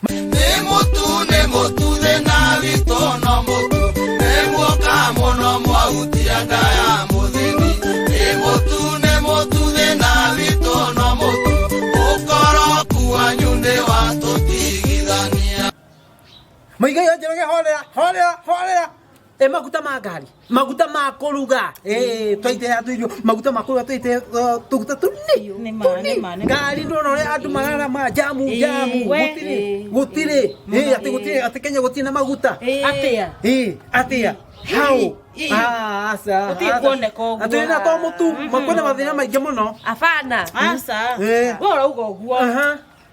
Nĩ mũtu, nĩ mũtu, thĩna witũ no mũtu. Nĩ muoka mũno mwahutia nda ya mũthĩni. Nĩ mũtu, nĩ mũtu, thĩna witũ no mũtu. Ũkoroku wanyu nĩ watũtigithania. Mũigai wa Njoroge, horera, horera, horera. E maguta ma ngari, maguta ma kũruga, twaitĩrĩra tũirio, maguta ma kũruga twaitĩrĩra tũguta tũnini. Nĩ ma, nĩ ma, nĩ ma. Ngari ndona ũrĩa andũ mararama jamu, jamu, we. gũtirĩ, gũtirĩ, atĩ gũtirĩ, atĩ Kenya gũtirĩ na maguta. Atĩa? Atĩa? How? Ah, aca. Gũtirĩ Aca. kuoneka ũguo. Atĩ na to mũtu, kwĩna mathĩna maingĩ mũno. Abana. Aca. We ũrauga ũguo.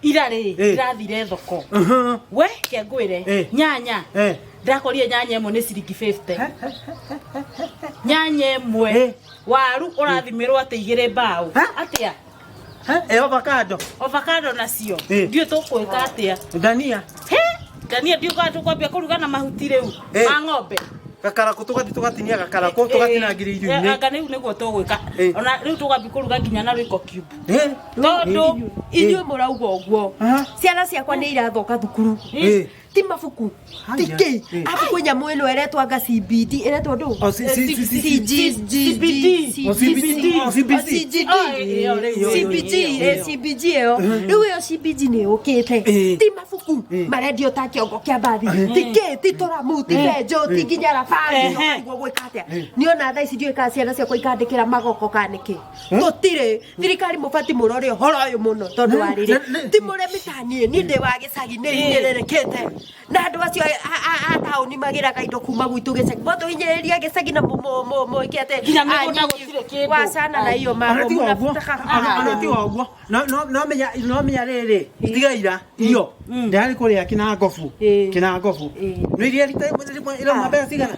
Ira rĩ, ndĩrathire thoko. We, ke ngwĩre, nyanya. Ndĩrakorire nyanya ĩmwe nĩ ciringi 50. Nyanya ĩmwe. Waru ũrathimĩrwo atĩ igĩrĩ mbaũ. Atĩa? Avocado. Avocado nacio. Ndiũĩ tũkwĩka atĩa. Ndania. He, ndania ndiũĩ kana tũkwambia kũruga na mahuti rĩu ma ng'ombe. Gakarakũ tũgathiĩ tũgatinia gakarakũ, tũgatinangĩria irio-inĩ. Anga rĩu nĩguo tũgwĩka. Ona rĩu tũkwambia kũruga nginya na Royco cube. Tondũ inyuĩ mũrauga ũguo, ciana ciakwa nĩ irathoka thukuru, ti mabuku, ti kĩ abu kwĩ nyamũ ĩno ĩretwo anga CBD, ĩretwo ndũ? O, C- C- C- C- CGGD. O, CBD. O, CBC. CGD. CBG, CBG ĩyo rĩu, ĩyo CBG nĩ yũkĩte, ti mabuku marendio ta kĩongo kĩa mbathi, ti kĩ, ti tũramu, ti benjũ, ti nginya rabathi. Ũkarigwo gwĩka atĩa. Niona thaa ici ndiũĩ kana ciana ciakwa ikandĩkĩra magoko kana nĩkĩ. Tũtirĩ thirikari, mũbati mũrore ũhoro ũyũ mũno, tondũ wa rĩrĩ, ti mũrĩmi ta niĩ, niĩ ndĩ wa gĩcagi, nĩ hinyĩrĩrĩkĩte na andũ acio a taũni magĩraga indo kuma gwitũ gĩcagi, mũtũhinyĩrĩria gĩcagi na mwĩke atĩ Nginya mĩgũnda gũtirĩ kĩndũ. Wacana na iyo Ona tiga mambo. ũguo, ona tiga ũguo, no menya rĩrĩ, tiga ira irio ndĩrarĩ kũrĩa kĩnangobu, kĩnangobu nĩ iria rita rĩmwe irauma mbeca cigana?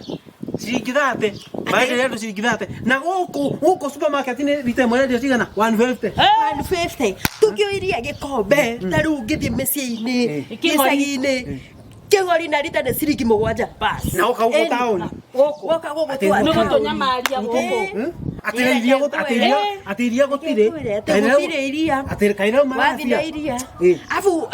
Ciringi 30 marenderia andũ ciringi 30, na gũkũ supermarket nĩ rita ĩmwe rendio cigana? 150. 150 tũngĩoiria gĩkombe ta rĩu ngĩthiĩ mĩciĩ-inĩ gĩcagi-inĩ, kĩgori na rita nĩ ciringi 7. Bas. Na ũka gũkũ taũni. Woka gũkũ Nĩ gũtũnyamaria gũkũ. Atĩ iria atĩ iria gũtirĩ. Atĩ gũtirĩ iria. Atĩ kaira Wathi na iria, abu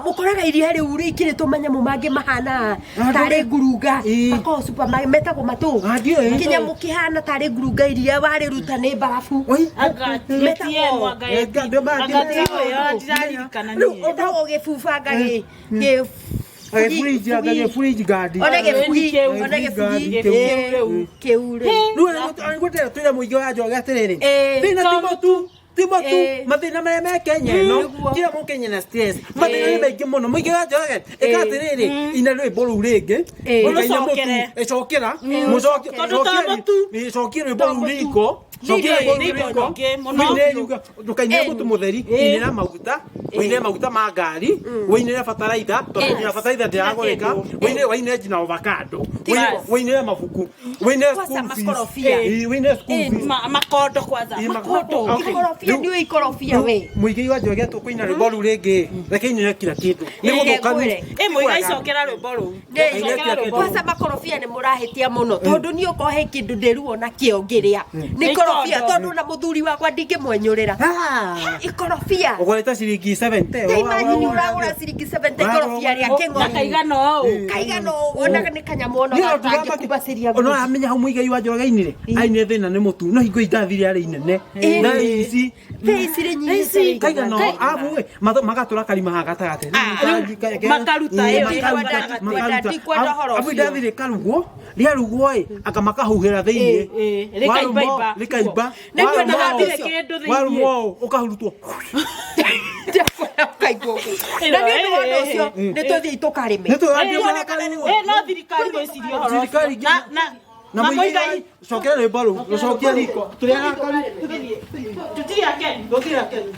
mũkoraga iria rĩu rĩikĩrĩtwo manyamũ mangĩ mahana tarĩ ngurunga, makoragwo supermarket metagwo matũ. Ah, ndiũĩ. Kĩnyamũ kĩhana tarĩ ngurunga, iria warĩruta nĩ mbarabu. Anga ATM, anga ATM. Anga ndiũĩ, ona ndiraririkana niĩ. Metagwo gĩbubanga gĩ Gĩburinji, anga gĩburinji gandi. Ona gĩbugi, Kĩu. ona gĩbugi. Kĩu. Rĩu. Kĩu rĩu. Rĩu nĩgwetera twĩre mũingĩ wa Njoroge atĩrĩrĩ, thĩna ti mũtu, ti mũtu, mathĩna marĩa me Kenya ĩno, kila mũkenya na stress, mathĩna nĩ maingĩ mũno. Mũingĩ wa Njoroge, ĩka atĩrĩrĩ, ina rwĩmbo rũu rĩngĩ. Ũkaina mũtu. Ũrũcokere. Ĩcokera. Mũcoke. Tondũ to mũtu. Cokia rwĩmbo rũu riko. Cokia Nĩ rwĩmbo rũu indo riko. nyingĩ mũno. Ũine yuga, ndũkainĩre mũtu mũtheri, inĩra maguta, ũinĩre maguta ma ngari, ũinĩre bataraitha, tondũ nginya bataraitha ndĩragũrĩka, ũinĩre wainĩre nginya avocado, ũinĩre mabuku, ũinĩre Kwanza school fees. makorobia. Ũinĩre school fees. Makondo kwanza. Makondo. Makondo. Ikorobia, nĩ ikorobia we. Mũigai wa Njoroge, tũkũina rwĩmbo rũu rĩngĩ, reke inĩre kila kĩndũ nĩ gũthũkanu. Ĩ mũigai, cokera rwĩmbo rũu. Cokera rwĩmbo rũu. Kwanza makorobia nĩ mũrahĩtia mũno, tondũ niĩ okorwo he kĩndũ ndĩruo nakĩo ngĩrĩa nĩ ikorobia, tondũ na mũthuri wakwa ndingĩmwenyũrĩra ikorobia. Ũgũrĩte ciringi 70. Ta imagine ũragũra ciringi 70 ikorobia rĩa Na kĩng'ori. kaigana ũũ. Kaigana ũũ, ona nĩ kanyamũ ona gatangĩkumbacĩria. Ona amenya hau mũigai wa Njoroge ainire ainire thĩna nĩ mũtu, no hingo indathi rĩarĩ inene na ici Thaa ici rĩnyihĩte. Kaigana abu ĩ, magatũra karima haha gatagatĩ. Makaruta ĩyo ĩ hau gatagatĩ. Makaruta. Ndikwenda ũhoro Abu ũcio. indathi rĩkarugwo, rĩarugwo ĩ, anga makahuhĩra thĩiniĩ. Rĩkaimbaimba. Rĩkaimba. Na Warũma ndikwenda ũũ, hatirĩ kĩndũ thĩiniĩ. warũma ũũ, ũkahurutwo. Ũkaigua ũguo. Na nĩ ũndũ wa ũndũ ũcio nĩ tũthiĩ tũkarĩme. Nĩ tũrathiĩ Tuone kana nĩ Ĩ, no thirikari gwĩciria ũhoro ũcio. Thirikari Na na na mũigai mũigai. Cokera rwĩmbo rũu, rũcokie riko tũrĩa. Tũtirĩ akeni. Tũtirĩ akeni.